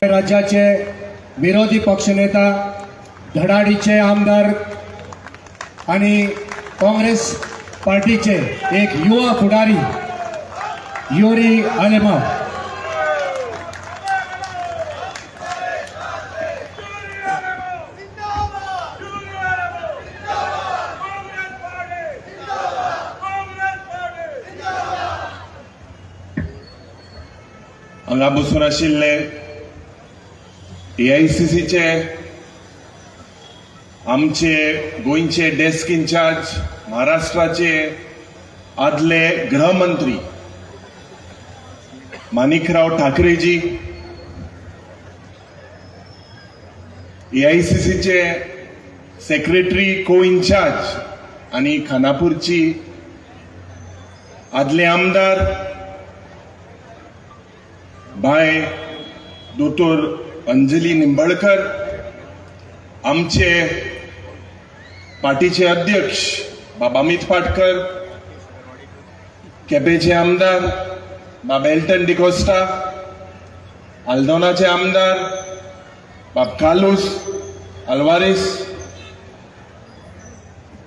राज्याचे विरोधी पक्षनेता, धडाडीचे आमदार आणि काँग्रेस पार्टीचे एक युवा फुडारी युरी आलेमाव। हांगा बसून आशिल्ले एआयसीसीचे आमचे गोंयचे डेस्क इन्चार्ज, महाराष्ट्राचे आदले गृहमंत्री माणिकराव ठाकरेजी, एआयसीसीचे सेक्रेटरी को इन्चार्ज आनी खानापूरची आदले आमदार बाय दोतोर अंजली निंबळकर, आमचे पार्टीचे अध्यक्ष बाब अमित पाटकर, केपेचे आमदार बाब एल्टन डिकोस्टा, आल्दोनाचे आमदार बाब कार्लुस अल्वारेस,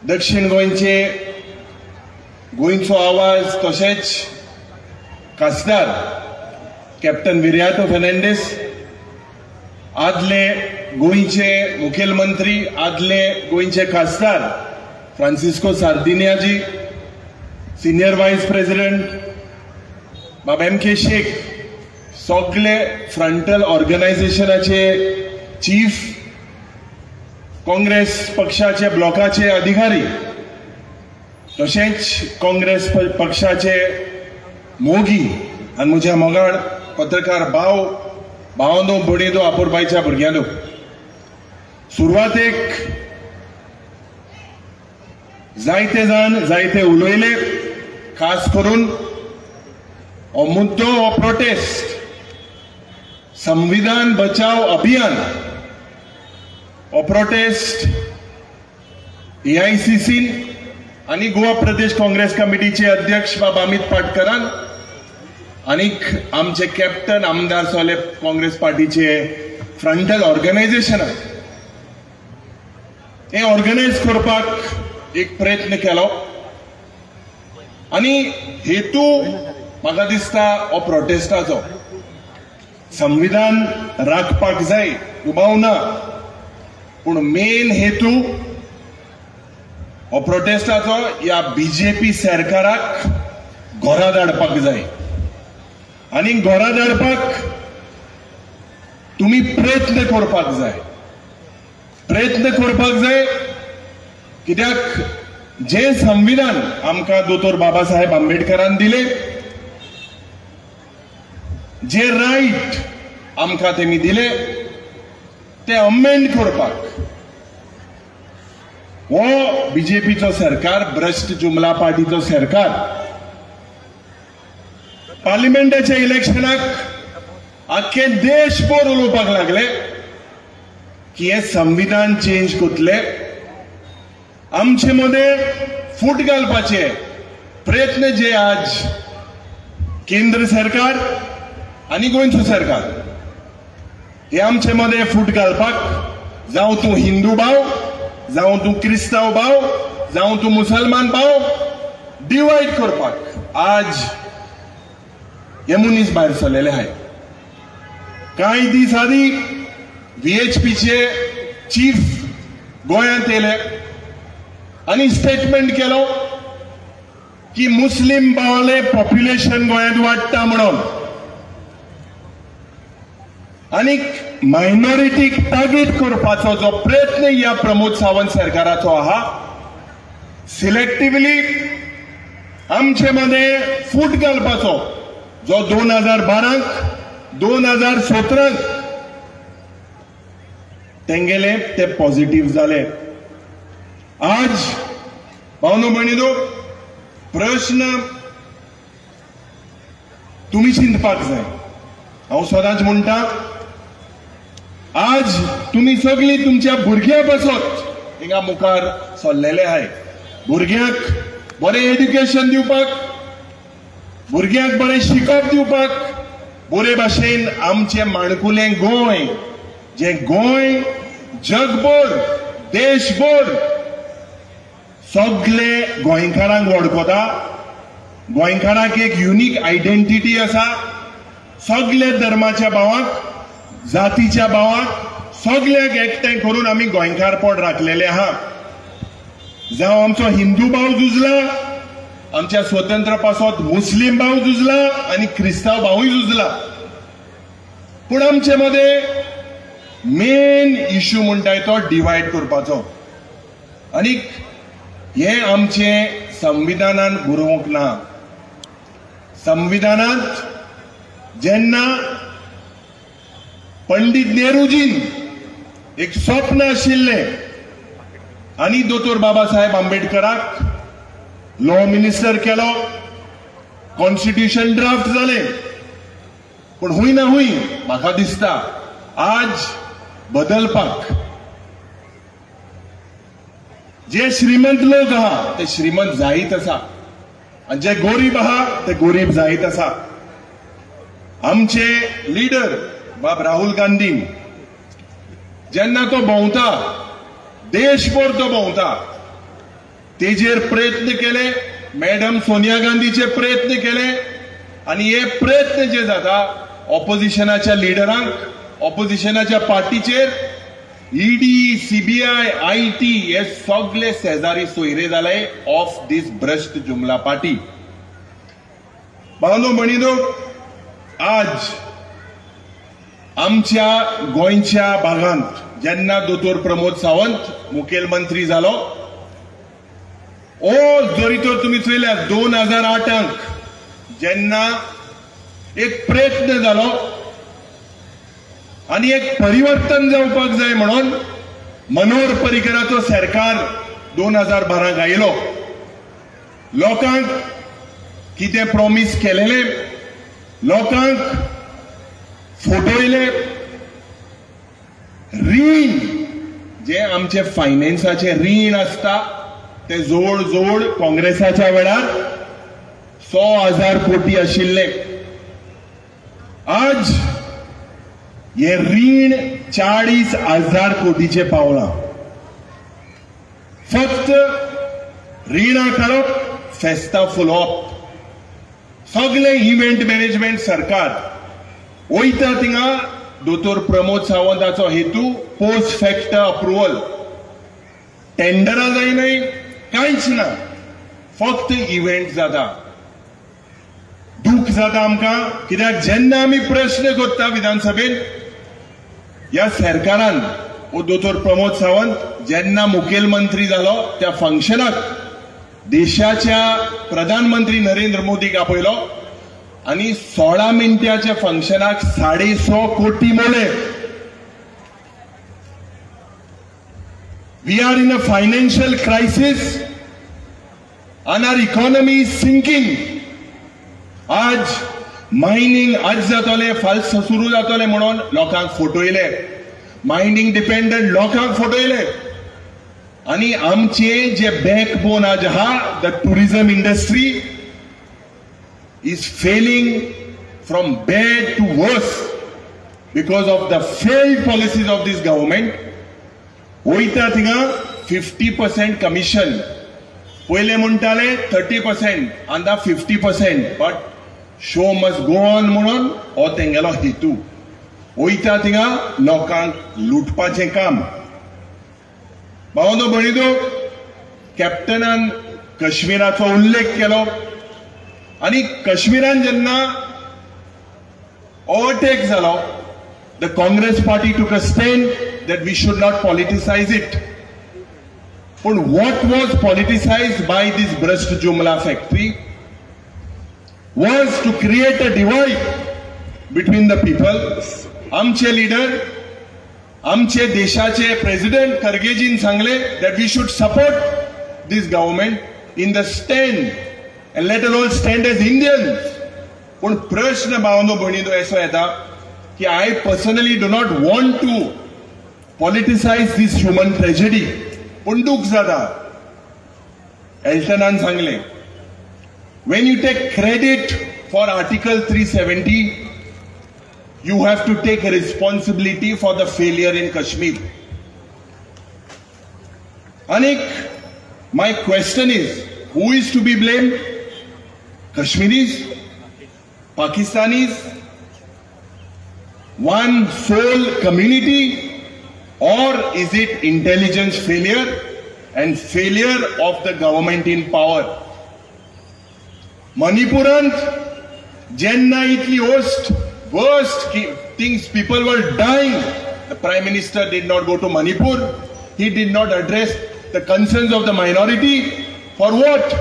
दक्षिण गोंयचे गोंयचो आवाज तशेंच खासदार कॅप्टन विरियातो फेर्नांडीस, आदले गोंयचे मुखेलमंत्री, आदले गोंयचे खासदार फ्रांसिस्को सार्दिनियाजी, सिनियर वायस प्रेसिडेंट बाब एम के शेख, सगळे फ्रंटल ऑर्गनायझेशनाचे चीफ, काँग्रेस पक्षाचे ब्लॉकाचे अधिकारी, तशेंच काँग्रेस पक्षाचे मोगी आनी म्हज्या मोगाळ पत्रकार भाव, भावांनो, भयणीनो, आपोरबायच्या भुरग्यांनो, सुरवातेक जायते जाण जायते उलयले, खास करून हो मुद्दो, हो प्रोटेस्ट संविधान बचाव अभियान, हो प्रोटेस्ट एआयसीसीन आनी गोवा प्रदेश काँग्रेस कमिटीचे अध्यक्ष बाब अमित पाटकरान आनीक आमचे कॅप्टन आमदार सोले काँग्रेस पार्टीचे फ्रंटल ऑर्गनायझेशनान हें ऑर्गनायज करपाक एक प्रयत्न केलो आनी हेतू म्हाका दिसता हो प्रोटेस्टाचो संविधान राखपाक जाय, दुबाव ना, पूण मेन हेतू हो प्रोटेस्टाचो ह्या बीजेपी सरकाराक घरा धाडपाक जाय आनी घरा धाडपाक तुमी प्रयत्न करपाक जाय, प्रयत्न करपाक जाय, कित्याक जे संविधान आमकां दोतोर बाबासाहेब आंबेडकरान दिले, जे रायट आमकां तेमी दिले ते अमेंड करपाक हो बीजेपीचो सरकार, भ्रश्ट जुमला पार्टीचो सरकार पार्लिमेंटाच्या इलेक्शनाक आख्खे देशभर उलोवपाक लागले की हे संविधान चेंज करतले, आमचे मदें फूट घालपाचे प्रयत्न जे आज केंद्र सरकार आनी गोंयचो सरकार हे आमचे मदें फूट घालपाक, जावं तूं हिंदू भाव, जावं तूं क्रिस्तांव भाव, जावं तूं मुसलमान भाव, डिवायड करपाक आज हे मनीस भायर सरलेले आहाय। कांय दीस आदीं व्हीएचपीचे चीफ गोंयांत येयले आनी स्टेटमेंट केलो की मुस्लीम भावाले पॉप्युलेशन गोंयांत वाडटा म्हणून आनी मायनॉरिटीक टार्गेट करपाचो जो प्रयत्न ह्या प्रमोद सावंत सरकाराचो आहा, सिलेक्टिवली आमचे मदें फूट घालपाचो जो 2012 2017 तेंगेले ते पॉझिटिव्ह जाले। आज भावनो भयणीनो, प्रश्न तुमी चिंतपाक जाय। हांव सदांच म्हणटा, आज तुमी सगळीं तुमच्या भुरग्यां पासत हिंगा मुखार सरलेले आहाय। भुरग्यांक बरें एड्युकेशन दिवपाक, भुरग्यांक बरें शिकप दिवपाक, बरे भाशेन आमचें माणकुलें गोंय, जें गोंय जगभर देशभर सगळे गोंयकारांक वळखता, गोंयकारांक एक युनीक आयडेंटिटी आसा, सगळे धर्माच्या भावांक, जातीच्या भावांक सगळ्यांक एकठांय करून आमी गोंयकारपण राखलेलें आहा. जावं आमचो हिंदू भाव झुजला, आमच्या स्वतंत्र पासत मुस्लीम भाव झुजला आनी क्रिस्तांव भावूय झुजला. पूण आमचे मदें मेन इश्यू म्हणटाय तो डिवायड करपाचो, आनी हें आमचें संविधानान बरोवंक ना. संविधानांत जेन्ना पंडित नेहरूजीन एक स्वप्न आशिल्लें आनी दोतोर बाबासाहेब आंबेडकराक लॉ मिनिस्टर केलो, कॉन्स्टिट्यूशन ड्राफ्ट जालें. पूण हुंय ना हुंय म्हाका दिसता आज बदलपाक जे श्रीमंत लोक आहा ते श्रीमंत जायत आसा आनी जे गोरीब आहा ते गोरीब जायत आसा. आमचे लिडर बाब राहुल गांधी जेन्ना तो भोंवता, देशभर तो भोंवता, तेजेर प्रयत्न केले, मॅडम सोनिया गांधीचे प्रयत्न केले, आनी हे प्रयत्न जे जाता ऑपोजिशनाच्या लिडरांक, ऑपोजिशनाच्या पार्टीचेर ईडी, सीबीआय, IT हे सगळे शेजारी सोयरे जाले ऑफ these भ्रश्ट जुमला पार्टी. भावनो भयणीनो, आज आमच्या गोंयच्या भागांत जेन्ना दोतोर प्रमोद सावंत मुखेलमंत्री जालो, ओ जरी तर तुमी चोयल्यार 2008 जेन्ना एक प्रयत्न जालो आनी एक परिवर्तन जावपाक जाय म्हणून मनोहर पर्रीकराचो सरकार 2012 आयलो. लोकांक कितें प्रॉमीस केलेलें, लोकांक फटयले, रीण जे आमचे फायनान्साचे रीण आसता ते जवळ जवळ काँग्रेसाच्या वेळार 100,000 कोटी आशिल्ले. आज हे रीण 40,000 कोटीचे पावलां. फक्त रिणां काडप, फेस्तां फुलोवप, सगळे इव्हेंट मॅनेजमेंट सरकार वयता थिंगा. दोतोर प्रमोद सावंताचो हेतू पोस्ट फॅक्ट अप्रुवल, टेंडरां जायनाय, कांयच ना, फक्त इव्हेंट जाता. दूख जाता आमकां, कित्याक जेन्ना आमी प्रश्न करता विधानसभेन, ह्या सरकारान ओ दोतोर प्रमोद सावंत जेन्ना मुखेलमंत्री जालो त्या फंक्शनाक देशाच्या प्रधानमंत्री नरेंद्र मोदीक आपयलो आनी 16 मिनटाच्या फंक्शनाक 150 कोटी मोले. We are in a financial crisis and our economy is sinking. आज मायनिंग आज जातले, फाल्स सुरू जातले म्हणून लोकांक फटयले, मायनिंग डिपेंडंट लोकांक फटयले. आनी आमचे जे बॅकबोन आज आहा, the tourism industry is failing from bad to worse because of the failed policies of this government. वयता थिंगा 50% कमिशन, पयले म्हणटाले 30%, आतां 50%, but show must go on म्हणून हो तेंगेलो हेतू. वयता थिंगा लोकांक लुटपाचें काम. भावनो भयणीनो, कॅप्टनान काश्मीराचो उल्लेख केलो आनी काश्मीरान जेन्ना ओवरटेक जालो, the Congress party took a stand that we should not politicise it. पूण what was politicised by this भ्रश्ट जुमला factory was to create a divide between the people. आमचे लिडर, आमचे देशाचे प्रेसिडेंट खरगेजीन सांगले that we should support this government in the stand and let us all stand as Indians. पूण प्रश्न भावनो भयणीनो असो येता की I personally do not want to politicise this human tragedy. पूण दूख जाता. एल्टनान सांगले, when you take credit for Article 370, You have to take responsibility for the failure in Kashmir. Anik, my question is, who is to be blamed? Kashmiris? Pakistanis? One sole community? Or is it intelligence failure and failure of the government in power? Manipurant, Jenna itli host, worst things, people were dying. The Prime Minister did not go to Manipur. He did not address the concerns of the minority. For what?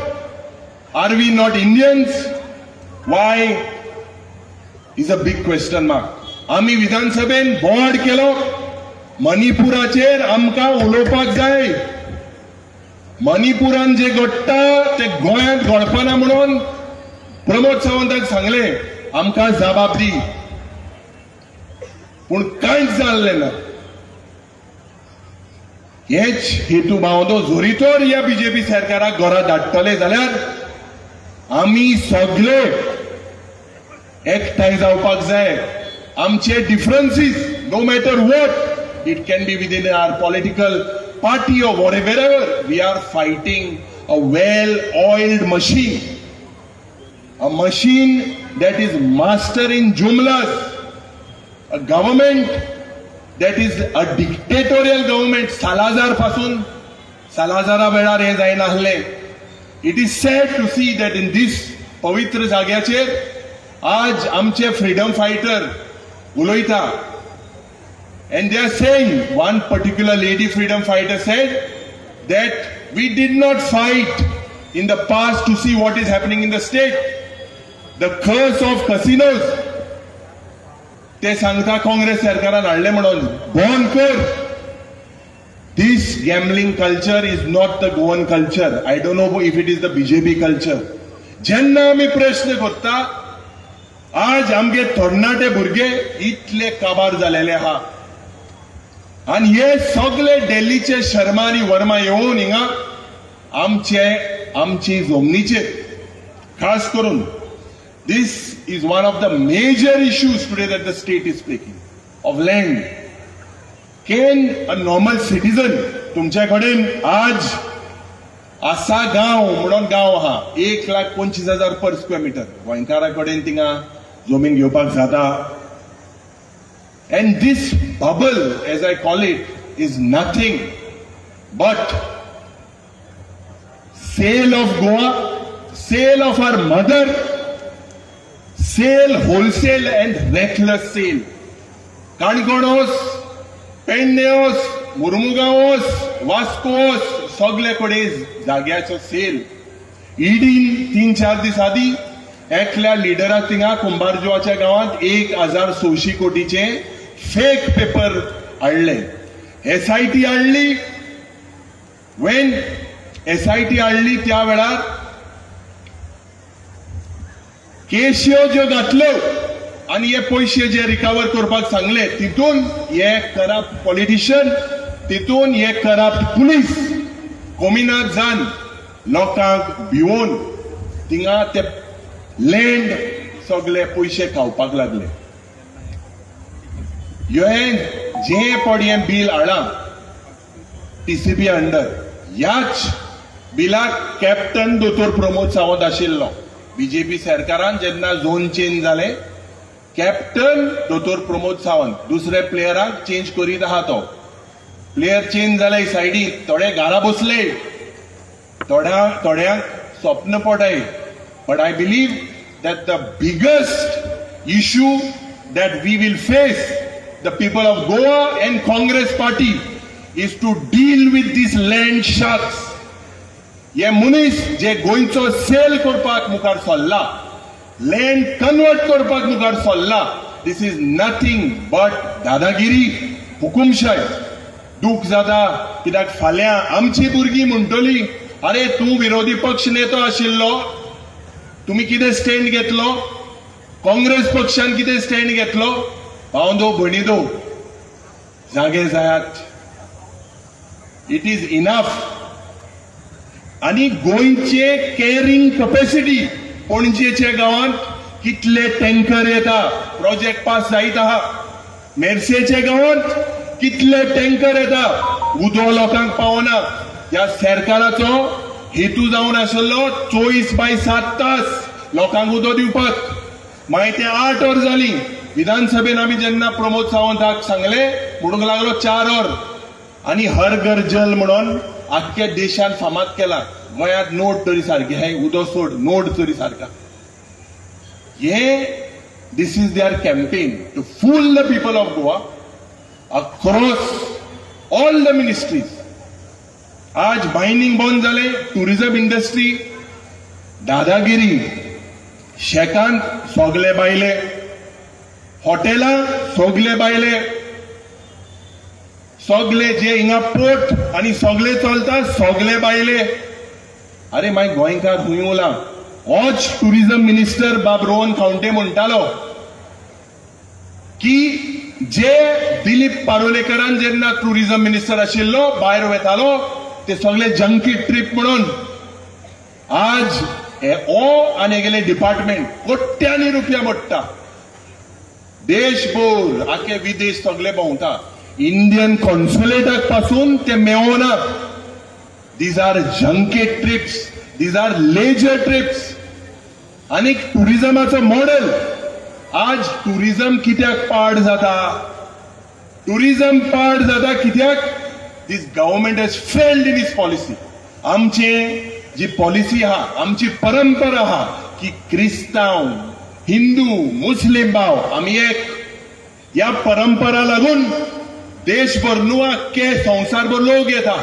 Are we not Indians? Why is a big question mark. आमी विधानसभेन board केलो, मणिपुराचेर आमकां उलोवपाक जाय. मणिपुरान जे घडटा ते गोंयांत घडपाना म्हणून प्रमोद सावंताक सांगले आमकां जबाब दी, पूण कांयच जाल्लें ना. हेच हेतू भावंदो जोरी तर ह्या बीजेपी सरकाराक घरा धाडटले जाल्यार आमी सगळे एकठांय जावपाक जाय. आमचे differences, no matter what it can be within our political party or wherever, we are fighting a well oiled machine, a machine that is master in jumlas, a government that is a dictatorial government. Salazar पासून सालाझारा वेळार हें जायनासलें. It is sad to see that in this पवित्र जाग्याचेर आज आमचे freedom fighter उलयता. And they are saying, one particular lady freedom fighter said that we did not fight in the past to see what is happening in the state. The curse of casinos, ते सांगता काँग्रेस सरकारान हाडलें म्हणून बंद कर. This gambling culture is not the Goan culture. I don't know if it is the BJP culture. जेन्ना आमी प्रश्न करता, आज आमगे तरणाटे भुरगे इतले काबार जालेले आहा आनी हे सगळे दिल्लीचे शर्मा आनी वर्मा येवन हिंगा आमचे आमची जमनीचेर, खास करून this is one of the major issues today that the state is speaking of land. Can a normal citizen, तुमच्या कडेन आज आसा गांव म्हणून गांव आहा, 1,25,000 पर स्क्वेअर मिटर गोंयकारा कडेन थिंगा जमीन घेवपाक जाता. And this bubble, as I call it, is nothing but sale of Goa, sale of our mother, sale, wholesale and reckless sale. Canacona वच, पेडणे वच, मुर्मुगांव वच, वास्को वच, सगळे कडेन जाग्याचो सेल. ईडीन 3-4 दीस आदी एकल्या लिडराक थिंगा कुंभारजुवाच्या गांवांत 1,600 कोटीचे फेक पेपर हाडले. एसआयटी हाडली. When SIT हाडली त्या वेळार केश्यो ज्यो घातल्यो आनी हे पयशे जे रिकवर करपाक सांगले तितून हे करप्ट पॉलिटिशियन, तितून हे करप्ट पुलीस कोमिनाद जान लोकांक भिवोन थिंगा ते लँड सगळे पयशे खावपाक लागले. हे जे पड हें बील हाडलां टीसीपी अंडर, ह्याच बिलाक कॅप्टन दोतोर प्रमोद सावंत आशिल्लो. बीजेपी सरकारान जेन्ना झोन चेंज जाले, कॅप्टन दोतोर प्रमोद सावंत दुसरे प्लेयराक चेंज करीत आहा. तो प्लेयर चेंज जाले सायडीन, थोडे घरा बसले, थोड्यांक स्वप्न पडाय. But I believe that the biggest issue that we will face, the people of Goa and Congress party, is to deal with these land sharks. हे मनीस जे गोंयचो सेल करपाक मुखार सरला, लँड कन्वर्ट करपाक मुखार सरला, this is nothing but दादागिरी, हुकुमशाय. दूख जाता कित्याक फाल्यां आमची भुरगीं म्हणटली, अरे तूं विरोधी पक्ष नेतो आशिल्लो, तुमी कितें स्टँड घेतलो, काँग्रेस पक्षान कितें स्टँड घेतलो. भावंदो भयणीदो, जागे जायात. It is enough. आनी गोंयचे कॅरिंग कपॅसिटी पणजेच्या गांवांत कितले टँकर येता, प्रोजेक्ट पास जायत आहा. मेर्सेच्या गांवांत कितले टँकर येता, उदो लोकांक पावना. ह्या सरकाराचो हेतू जावन आशिल्लो 24/7 तास लोकांक उदो दिवपाक. मागीर ते 8 वर जाली. विधानसभेन आमी जेन्ना प्रमोद सावंताक सांगले, म्हणूंक लागलो 4 वर. आनी हर घर जल म्हणून आख्ख्या देशान फामाद केला. गोंयांत नोट तरी सारकी हे उदो सोड, नोट तरी सारका. हे this is their campaign to fool the people of Goa across all the ministries. आज मायनिंग बंद जाले, टुरिझम इंडस्ट्री दादागिरी, शेकांत सगले बायले, हॉटेलां सगले बायले, सगले जे हिंगा पोर्ट आनी सगले चलता सगले बायले. अरे मागीर गोंयकार खंय उरला? होच टुरिझम मिनिस्टर बाब रोहन खावंटे म्हणटालो की जे दिलीप पारोलेकरान जेन्ना टुरिझम मिनिस्टर आशिल्लो भायर वेतालो ते सगळे जंकी ट्रीप म्हणून. आज हे ओ आनी हेगेले डिपार्टमेंट कोट्यांनी रुपया मोडटा, देशभर आखे विदेश सगळे भोंवता. इंडियन कॉन्सुलेटाक पासून ते मेवना. These are junket trips, these are leisure trips. आनी टुरिझमाचो मॉडेल. आज टुरिझम कित्याक पाड जाता? टुरिझम पाड जाता कित्याक? This government has failed in its policy. आमचे जी पॉलिसी आहा, आमची परंपरा आहा की क्रिस्तांव, हिंदू, मुस्लिम भाव आमी एक. ह्या परंपरा लागून देशभर न्हू आख्खे संवसारभर लोक येता.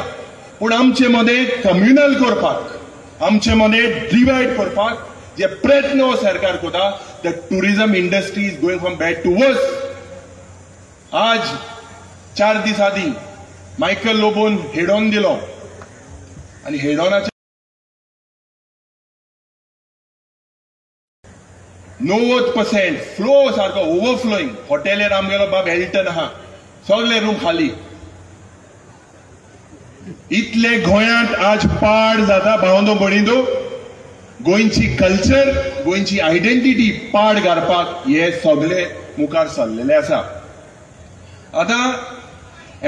पूण आमचे मदें कम्युनल करपाक, आमचे मदें डिवायड करपाक जे प्रयत्न हो सरकार करता, the tourism industry is going from bad to worse. आज 4 दीस आदीं मायकल लोबोन हेडोन दिलो आनी हेडोनाचे 90% फ्लो सारको ओवरफ्लोईंग. हॉटेलेर आमगेलो बाब हेल्टन आहा, सगळे रूम खाली. इतले गोंयांत आज पाड जाता भावंदो भयणींनो. गोंयची कल्चर, गोंयची आयडेंटिटी पाड घालपाक हे सगळे मुखार सरलेले आसा. आतां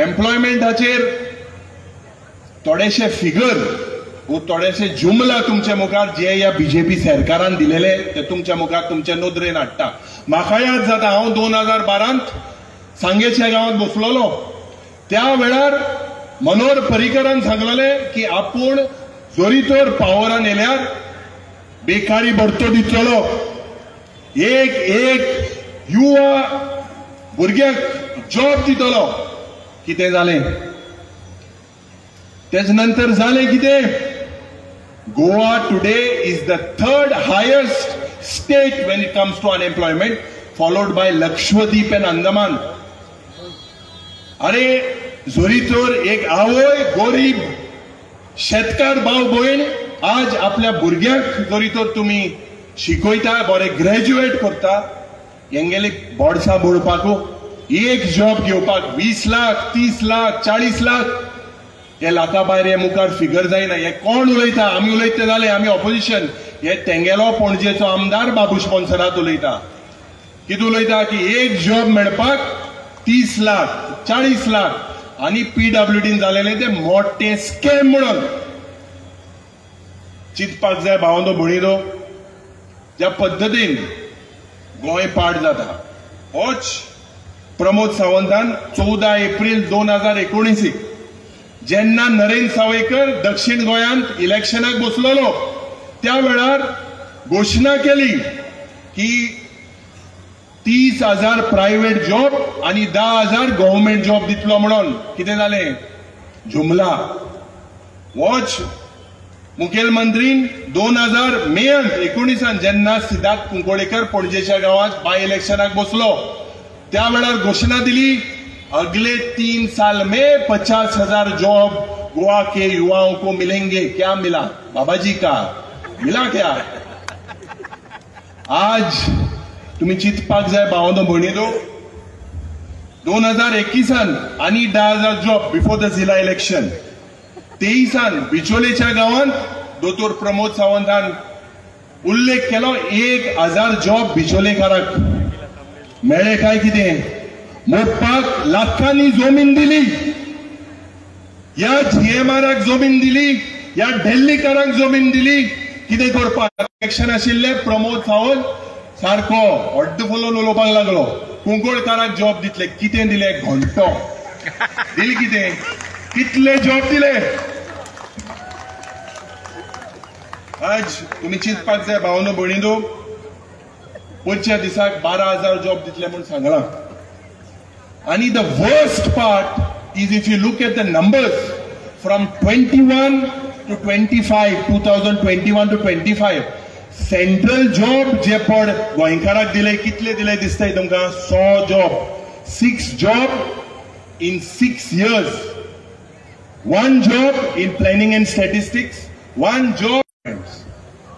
एम्प्लॉयमेंटाचेर थोडेशे फिगर वो थोडेशे जुमला तुमच्या मुखार जे ह्या बीजेपी सरकारान दिलेले ते तुमच्या मुखार तुमच्या नदरेन हाडटा. म्हाका याद जाता हांव 2012 सांगेच्या गांवांत बसलेलो. त्या वेळार मनोहर पर्रीकरान सांगलेले की आपूण जरी तर पावरान येल्यार बेकारी भरतो दितलो, एक एक युवा भुरग्याक जॉब दितलो. कितें जालें? तेज नंतर जालें कितें? Goa today is the 3rd highest state when it comes to unemployment, followed by Lakshadweep and Andaman. अरे जरी तर एक आवय गरीब शेतकार भाव भयण आज आपल्या भुरग्यांक जरी तर तुमी शिकयता, बरे ग्रॅज्युएट करता, हेंगेले बोडसां बोडपाक एक जॉब घेवपाक 20 लाख, 30 लाख, 40 लाख, हे लाखा भायर हे मुखार फिगर जायना. हे कोण उलयता? आमी उलयता जाले आमी ऑपोजिशन. हे तेंगेलो पणजेचो आमदार बाबूश मोन्सेरात उलयता. कितें उलयता की एक जॉब मेळपाक 30 लाख, 40 लाख आनी पीडब्ल्यूडीन जालेले ते मोठे स्कॅम म्हणून. चिंतपाक जाय भावंदो भयणीनो, ज्या पद्दतीन गोंय पाड जाता. होच प्रमोद सावंतान 14 एप्रील 2019 जेन्ना नरेंद्र सावयकर दक्षिण गोंयांत इलेक्शनाक बसलेलो त्या वेळार घोशणा केली की 30,000 प्रायव्हेट जॉब आनी 10,000 गव्हर्मेंट जॉब दितलो म्हणून. कितें जालें? जुमला. वॉच मुखेलमंत्रीन 2000 मेयांत 19 जेन्ना सिद्धार्थ कुंकोळेकर पणजेच्या गांवांत बाय इलेक्शनाक बसलो त्या वेळार घोशणा दिली, अगले 3 साल में 50,000 जॉब गोवा के युवाओं को मिलेंगे. क्या मिला बाबाजी का? मिला क्या? आज तुम्ही चिंतपाक जाय भावंदो भयणीनो, 2021 आनी 10,000 जॉब बिफोर the जिल्हा इलेक्शन. 23 बिचोलेच्या गांवांत दोतोर प्रमोद सावंतान उल्लेख केलो 1000 जॉब बिचोलेकाराक मेळ्ळे काय कितें? मोप्पाक लाखांनी जमीन दिली, ह्या जीएमआराक जमीन दिली, ह्या दिल्लीकारांक जमीन दिली. कितें करपाक? इलेक्शन आशिल्लें, प्रमोद सावंत सारको हड्ड फुलोवन उलोवपाक लागलो, कुंकळकाराक जॉब दितले. कितें दिले? घंटो दिले. कितें कितले जॉब दिले? आज तुमी चिंतपाक जाय भावनो भयणीनो, पयच्या दिसाक 12,000 जॉब दितले म्हूण सांगलां. आनी the worst part is if you look at the numbers from 21 to 25, 2021 to 25, central job जे पड गोंयकाराक दिले कितले दिले दिसताय तुमकां? 100 job, 6 job in 6 years, 1 job in planning and statistics, 1 job.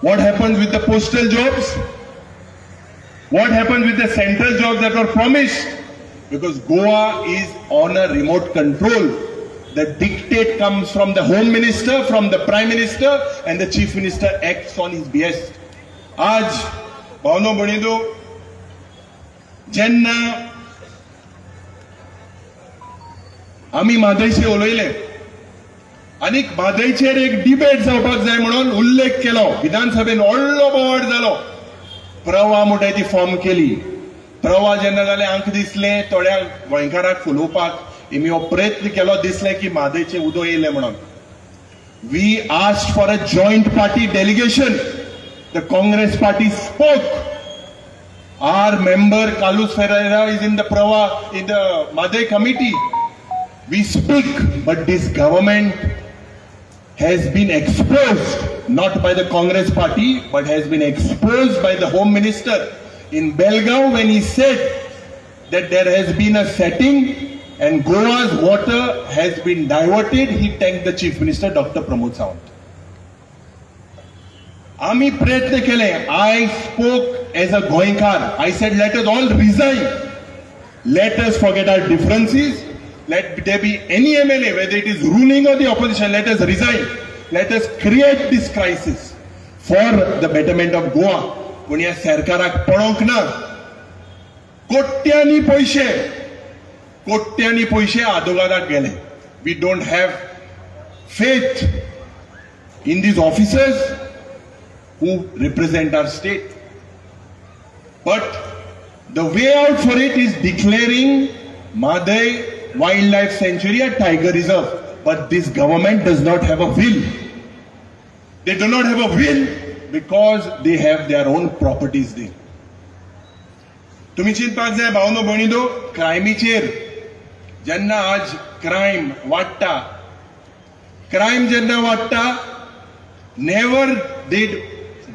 What happens with the postal jobs? What happens with the central jobs that were promised? Because Goa is on a remote control. The dictate comes from the Home Minister, from the Prime Minister, and the Chief Minister acts on his behest. आज भावनो भयणीनो, जेन्ना आमी म्हादयचे उलयले आनीक म्हादयचेर एक debate जावपाक जाय म्हणून उल्लेख केलो, विधानसभेन व्हडलो बोवाळ जालो. प्रवाह म्हणटाय ती फॉर्म केली. प्रवाह जेन्ना जालें आमकां दिसलें थोड्या गोंयकाराक फुलोवपाक आमी हो प्रयत्न केलो, दिसलें की म्हादयचें उदक येयलें म्हणून. We asked for a joint party delegation. The Congress party spoke. Our member Carlos Ferreira is in the Pravah, in the Mhadei committee. We speak, but this government has been exposed not by the Congress party, but has been exposed by the Home Minister in Belgaum when he said that there has been a setting and Goa's water has been diverted. He thanked the Chief Minister, Dr. Pramod Sawant. आमी प्रयत्न केले. I spoke as a Goenkar. I said, let us all resign. Let us forget our differences. Let there be any MLA, whether it is ruling or the opposition, let us resign. Let us create this crisis for the betterment of Goa. पूण ह्या सरकाराक पळोवंक ना. कोट्यांनी पयशे, कोट्यांनी पयशे आदोगादाक गेले. We don't have faith in these officers who represent our state. But the way out for it is declaring Mhadei Wildlife Sanctuary a tiger reserve. But this government does not have a will. They do not have a will because they have their own properties there. तुमी चिंतपाक जाय भावनो भयणीनो, क्रायमीचेर जेन्ना आज crime वाडटा, crime जेन्ना वाडटा, never did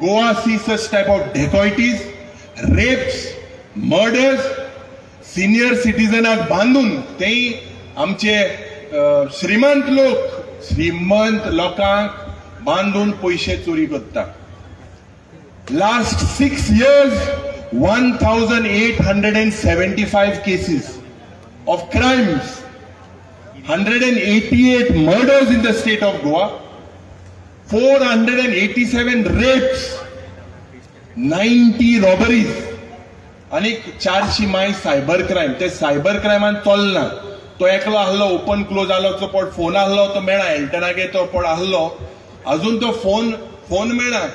Goa see such type of dacoities, rapes, murders. Senior सिटीजनाक बांदून तेय आमचे श्रीमंत लोक, श्रीमंत लोकांक बांदून पयशे चोरी करता. Last 6 years 1875 cases of crimes, 188 murders in the state of Goa, 487 rapes, 90 robberies, आनी 400 माय सायबर क्रायम. ते सायबर क्रायमान चलना. तो एकलो आहलो, ओपन क्लोज आहलो, तो पोट फोन आहलो, तो मेळा एल्टनागे तो पोट आहलो, अजून तो फोन फोन मेळा,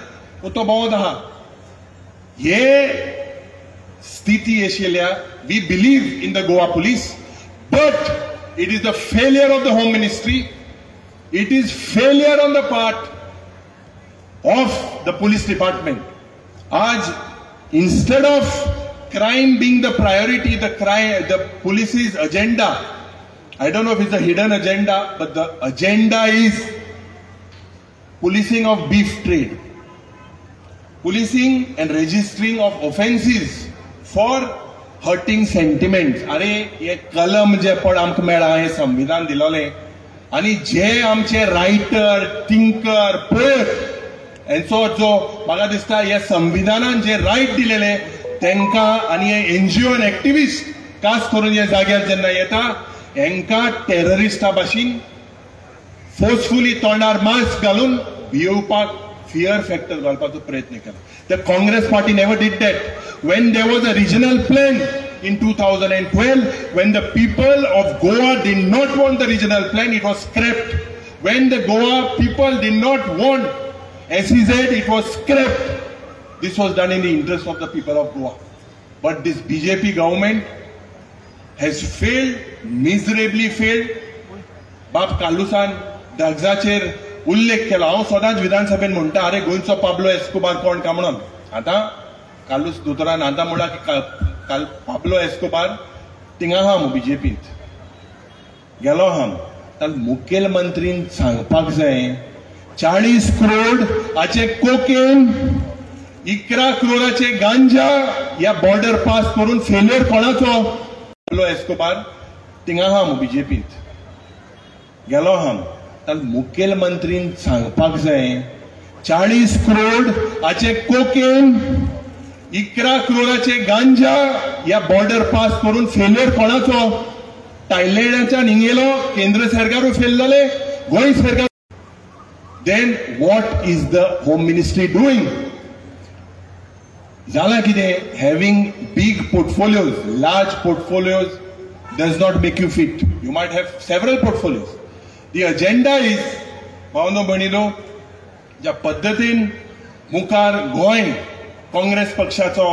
तो भोंवत आहा. हे स्थिती आशिल्ल्या we believe in the Goa police, but it is the failure of the Home Ministry. It is failure on the part of the police department. आज instead of crime being the priority, the police's agenda, I don't know if it's a hidden agenda, but the agenda is policing of beef trade, policing and registering of offences for hurting sentiments. अरे हे कलम जे पड आमकां मेळ्ळां, हें संविधान दिलोलें, आनी जे आमचे रायटर, थिंकर, पोएट हेंचो जो म्हाका दिसता ह्या संविधानान जे रायट दिलेले तेंकां आनी हे एनजीओ आनी एक्टिविस्ट खास करून हे जाग्यार जेन्ना येता हेंकां टेररिस्टा भाशेन फोर्सफुली तोंडार मास्क घालून भियोवपाक फियर फॅक्टर घालपाचो प्रयत्न केला. The Congress party never did that. When there was a regional plan in 2012, when the people of Goa did not want the regional plan, it was scrapped. When the Goa people did not want SEZ, it was scrapped. This was done in the interest of the people of Goa. But this BJP government has failed, miserably failed. बाब कार्लुसान ड्रग्साचेर उल्लेख केला. हांव सदांच विधानसभेन म्हणटा, अरे गोंयचो Pablo Escobar कोण काय म्हणून. आतां कार्लूस दोतोरान आतां म्हणला की काल पाब्लो एस्कोबार थिंगा आहा मु बीजेपींत गेलो आहा. तर मुखेलमंत्रीन सांगपाक जाय 40 करोड हाचे कोकेन, 11 करोडाचे गांजा ह्या बॉर्डर पास करून फेल्यर कोणाचो? पाब्लो एस्कोबार थिंगा आहा मु बीजेपींत गेलो आहा. तर मुखेलमंत्रीन सांगपाक जाय 40 करोड हाचे कोकेन, 11 करोडाचे गांजा ह्या बॉर्डर पास करून फेल्यर कोणाचो? थायलंडाच्यान हिंगेलो केंद्र सरकारूय फेल जाले, गोंय सरकार. Then what is the home ministry doing? जाला कितें, having big portfolios, large portfolios does not make you fit. You might have several portfolios. The agenda is, भावनो भयणीनो, ज्या पद्दतीन मुखार गोंय काँग्रेस पक्षाचो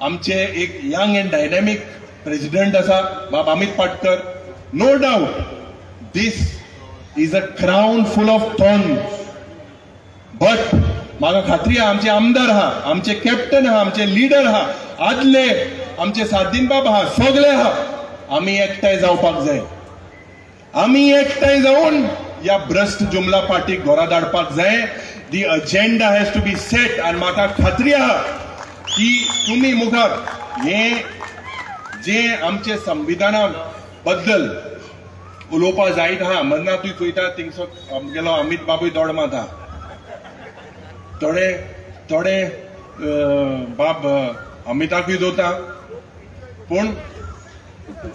आमचे एक यंग अँड डायनॅमिक प्रेसिडेंट आसा बाब Amit Patkar. No doubt this is a crown full of thorns, but म्हाका खात्री आहा आमचे आमदार आहा, आमचे कॅप्टन आहा, आमचे लिडर आहा, आदले आमचे साद्दीन बाब आहा, सगळे आहा. आमी एकठांय जावपाक जाय. आमी एकठांय जावन ह्या भ्रश्ट जुमला पार्टीक घरा धाडपाक जाय. The agenda has to be set. आनी म्हाका खात्री आहा की तुमी मुखार हे जे आमचे संविधाना बद्दल उलोवपा जायत आहा, मन्ना तूं चोयता थिंगसो आमगेलो अमित बाबूय दोड मारता, थोडे थोडे बाब अमिताकूय दवरता, पूण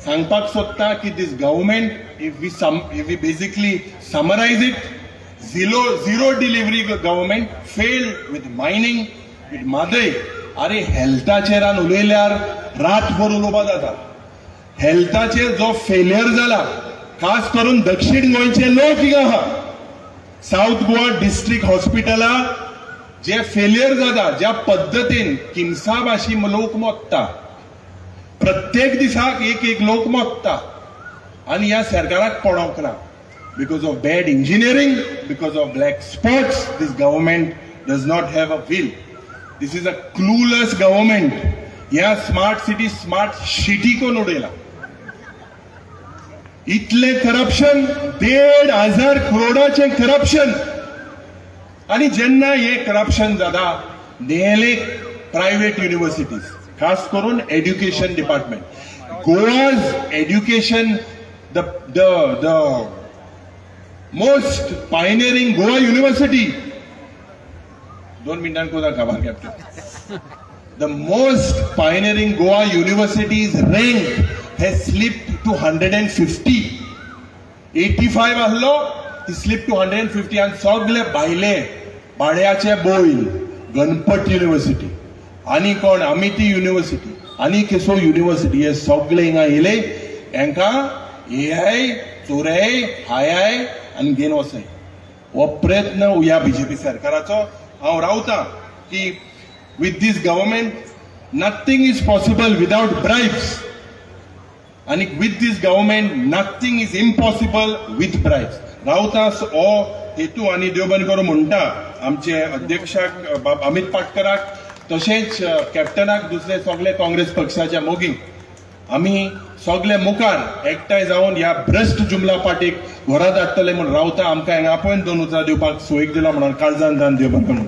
सांगपाक सोदता की this government, if we basically summarise it, zero delivery government, failed with mining, with Mhadei. अरे हेल्थाचेर आनी उलयल्यार रातभर उलोवपा जाता. हेल्थाचेर जो फेलियर जाला, खास करून दक्षिण गोंयचे लोक हिंगा आहा, सावथ गोवा डिस्ट्रिक्ट हॉस्पिटला जे फेलियर जाता, ज्या पद्दतीन किमसा भाशी लोक मोडटा, प्रत्येक दिसाक एक एक लोक मोडटा, आनी ह्या सरकाराक पडोंक ना. Because of bad engineering, because of black spots, this government does not have a will. This is a clueless government. ह्या स्मार्ट सिटी स्मार्ट सिटी कोण उडयला? इतले करप्शन, 1,500 करोडाचें करप्शन. आनी जेन्ना हे करप्शन जाता, नेले प्रायव्हेट युनिव्हर्सिटीज, खास करून education department, Goa's education, the the the most pioneering Goa university, 2 मिनटां कोता खबर captain, the most pioneering Goa university's rank has slipped to 150. 85 आहलो, he slipped to 150. आनी सगळे भायले भाड्याचे बोयल, गणपत युनिव्हर्सिटी आनी कोण अमिती युनिव्हर्सिटी आनी केसो युनिव्हर्सिटी, हे सगळे हिंगा येयले, हेंकां एआय चोरय हाय आनी घेवन वचय. हो प्रयत्न ह्या बीजेपी सरकाराचो. हांव रावता की with this government nothing is possible without bribes, आनी with this government nothing is impossible with bribes. रावता हो हेतू. आनी देव बरें करूं म्हणटा आमचे अध्यक्षाक बाब अमित पाटकराक, तशेंच कॅप्टनाक, दुसरे सगळे काँग्रेस पक्षाच्या मोगींक, आमी सगळे मुखार एकठांय जावन ह्या भ्रश्ट जुमला पार्टीक घरा धाडटले म्हूण रावता. आमकां हांगा आपोवन 2 उतरां दिवपाक सोयीक दिला म्हणून काळजान जावन देव बरें करूं.